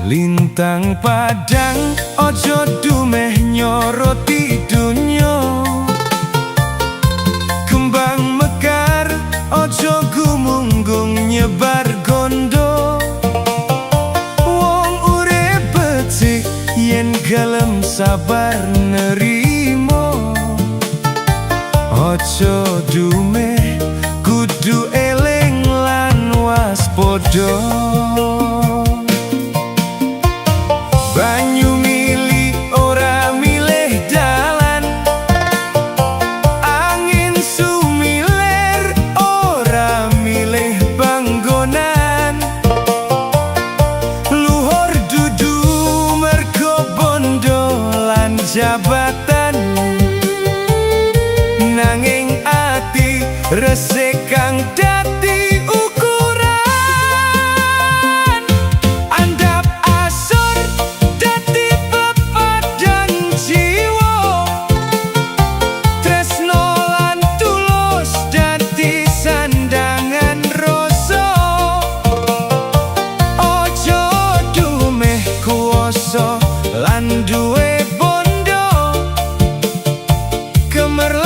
Lintang padang, ojo dumeh nyoroti dunyo. Kembang mekar, ojo gumunggung nyebar gondo. Wong urip becik yen gelem sabar nerimo. Ojo dumeh, kudu eling lan waspada. Banyu mili ora milih dalan, angin sumilir ora milih panggonan. Luhur dudu mergo bondo lan jabatan, nanging ati resik kang dadi ukuran. Andap asor dadi pepadang jiwa, tresno lan tulus dadi sandangan rasa. Ojo dumeh kuwasa lan duwe bondo. Kemerlang.